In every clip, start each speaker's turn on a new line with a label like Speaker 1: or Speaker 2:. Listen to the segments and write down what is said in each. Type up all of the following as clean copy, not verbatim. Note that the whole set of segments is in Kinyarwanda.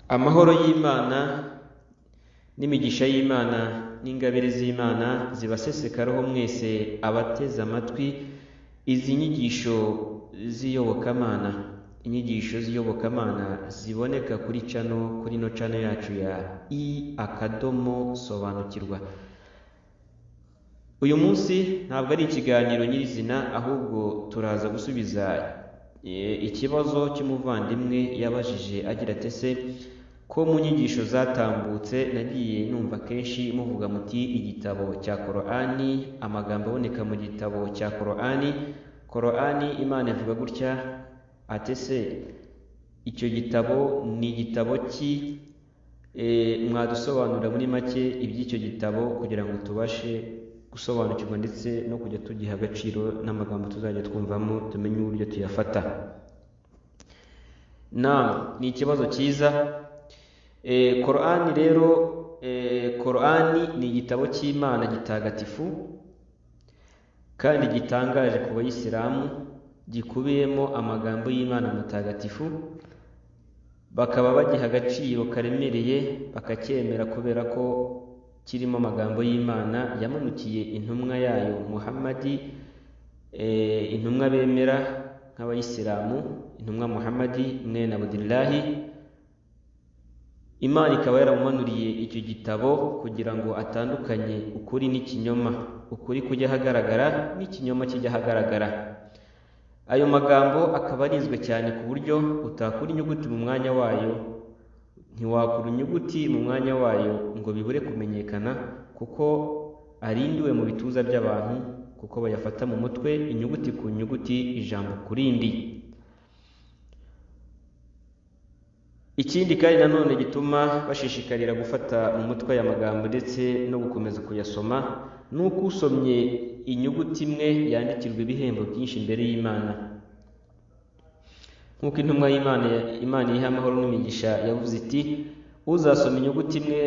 Speaker 1: Amahoro y'Imana n'imigisha y'Imana n'ingabire z'Imana zibasesekareho mwese abateze amatwi izi nyigisho z'iyobokamana. Inyigisho z'iyobokamana ziboneka kuri channel, kuri ino channel yacu ya i akadomo sobanukirwa. Uyu munsi ntabwo ari ikiganiro nyirizina, ahubwo turaza gusubiza ikibazo cy'umuvandimwe yabajije agira ati: ese ko mu nyigisho zatambutse nagiye numva kenshi muvuga muti igitabo cya Korani, amagambo aboneka mu gitabo cya Korani, Korani Imana ivuga gutya, ati ese icyo gitabo ni igitabo ki? Mwadusobanurira muri make iby'icyo gitabo kugira ngo tubashe gusobanukirwa ndetse no kujya tugiha agaciro, n'amagambo tuzajya twumvamo tumenye uburyo tuyafata. Naam, ni ikibazo cyiza. Korani rero, Korani ni igitabo cy'Imana gitagatifu kandi gitangaje ku bayisilamu, gikubiyemo amagambo y'Imana mutagatifu, bakaba bagiha agaciro karemereye, bakacyemera kubera ko kirimo amagambo y'Imana yamanukiye intumwa yayo Muhammadi, intumwa bemera nk'abayisilamu, intumwa Muhammadi mwene Abdillahi. Imana ikaba yaramumanuriye icyo gitabo kugira ngo atandukanye ukuri n'ikinyoma, ukuri kujya ahagaragara n'ikinyoma kijya ahagaragara. Ayo magambo akaba arinzwe cyane ku buryo utakura inyuguti mu mwanya wayo, ntiwakura inyuguti mu mwanya wayo ngo bibure kumenyekana, kuko arindiwe mu bituza by'abantu, kuko bayafata mu mutwe inyuguti ku nyuguti, ijambo ku rindi. Ikindi kandi nanone gituma bashishikarira gufata mu mutwe aya magambo ndetse no gukomeza kuyasoma, ni uko usomye inyuguti imwe yandikirwa ibihembo byinshi imbere y'Imana. Nk'uko intumwa y'Imana, Imana iha amahoro n'imigisha, yavuze iti: uzasoma inyuguti imwe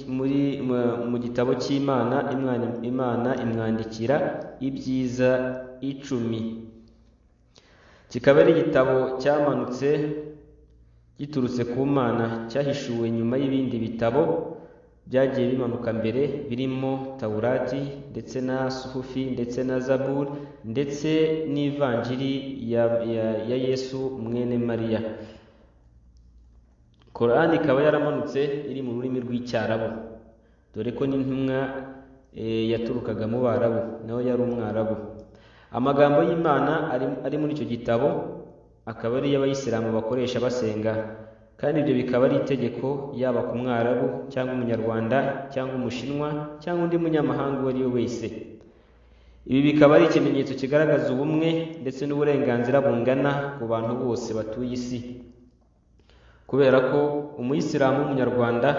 Speaker 1: muri mu gitabo cy'Imana, Imana imwandikira ibyiza 10. Kikaba ari igitabo cyamanutse giturutse ku Mana, cyahishuwe nyuma y'ibindi bitabo byagiye bimanuka mbere, birimo Taurati ndetse na Suhufi ndetse na Zaburi ndetse n'Ivanjiri ya Yesu mwene Mariya. Korani ikaba yaramanutse iri mu rurimi rw'Icyarabu, dore ko n'intumwa yaturukaga mu Barabu, nawe yari Umwarabu. Amagambo y'Imana ari muri icyo gitabo akaba ari y'abayisilamu bakoresha basenga, kandi ibyo bikaba ari itegeko yaba ku Mwarabu cyangwa Umunyarwanda cyangwa Umushinwa cyangwa undi munyamahanga uwo ari we wese. Ibi bikaba ari ikimenyetso kigaragaza ubumwe ndetse n'uburenganzira bungana ku bantu bose batuye isi, kubera ko umuyisilamu w'Umunyarwanda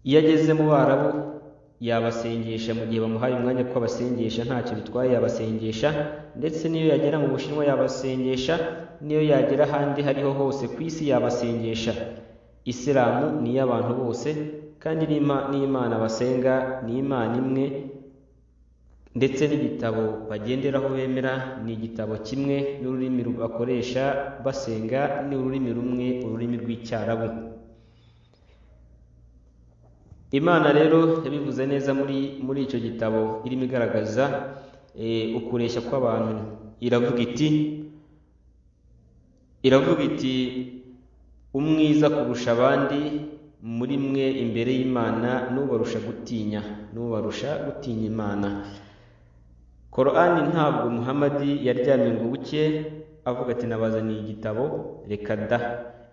Speaker 1: iyo ageze mu Barabu yabasengesha mu gihe bamuhaye umwanya ko abasengesha, ntacyo bitwaye yabasengesha, ndetse n'iyo yagera mu Bushinwa yabasengesha, n'iyo yagera ahandi hariho hose ku isi yabasengesha. Isilamu ni iy'abantu bose, kandi n'Imana basenga ni Imana imwe, ndetse n'igitabo bagenderaho bemera ni igitabo kimwe, n'ururimi bakoresha basenga ni ururimi rumwe, ururimi rw'Icyarabu. Imana rero yabivuze neza muri icyo gitabo, irimo igaragaza ukureshya kw'abantu. Iravuga iti umwiza kurusha abandi muri mwe imbere y'Imana n'ubarusha gutinya, n'ubarusha gutinya Imana. Korani ntabwo Muhammadi yaryamye ngo buke avuga ati nabazaniye igitabo, reka da.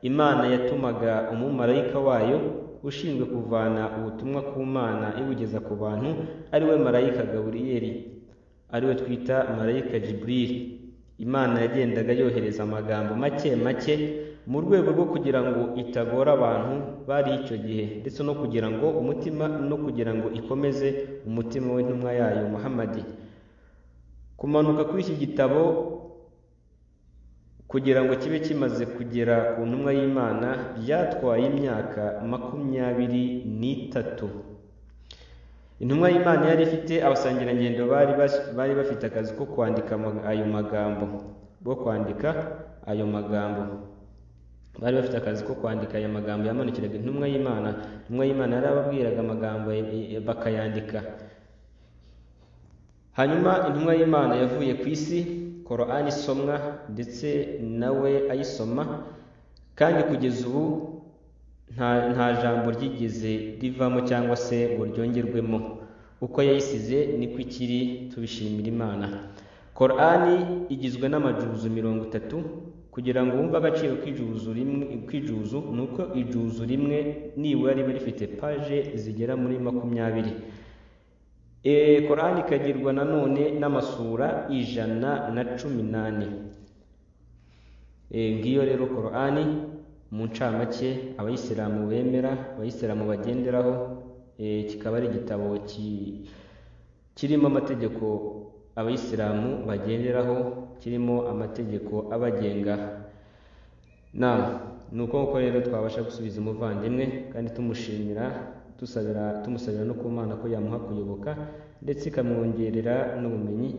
Speaker 1: Imana yatumaga umumarayika wayo ushinzwe kuvana ubutumwa ku Mana ibugeza ku bantu, ari we marayika Gaburiyeli, ari we twita marayika Jibril. Imana yagendaga yohereza amagambo make make mu rwego rwo kugira ngo itagora abantu bari icyo gihe, ndetse no kugira ngo umutima, no kugira ngo ikomeze umutima w'intumwa yayo Muhammadi. Kumanuka kuri iki gitabo kugira ngo kibe kimaze kugera ku ntumwa y'Imana byatwaye imyaka 23. Intumwa y'Imana yari ifite abasangirangendo bari bafite akazi ko kwandika ayo magambo, bo kwandika ayo magambo. Bari bafite akazi ko kwandika aya magambo yamanukiraga intumwa y'Imana. Intumwa y'Imana yarababwiraga amagambo bakayandika. Hanyuma intumwa y'Imana yavuye ku isi Korani isomwa ndetse nawe ayisoma, kandi kugeza ubu nta jambo ryigeze rivamo cyangwa se ngo ryongerwemo. Uko yayisize niko ikiri, tubishimira Imana. Korani igizwe n'amajuzu 30. Kugira ngo wumve agaciro k'ijuzu rimwe, k'ijuzu ni uko ijuzu rimwe nibura riba rifite paje zigera muri 20. Korani ikagirwa nanone n'amasura 114. Ngiyo rero Korani mu ncamake abayisilamu bemera, abayisilamu bagenderaho. Kikaba ari igitabo kirimo amategeko abayisilamu bagenderaho, kirimo amategeko abagenga. Ni uko nguko rero twabasha gusubiza umuvandimwe, kandi tumushimira, tumusabira no ku Mana ko yamuha kuyoboka ndetse ikamwongerera n'ubumenyi.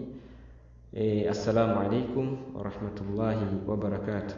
Speaker 1: Assalamu alaikum wa rahmatullahi wa barakatuh.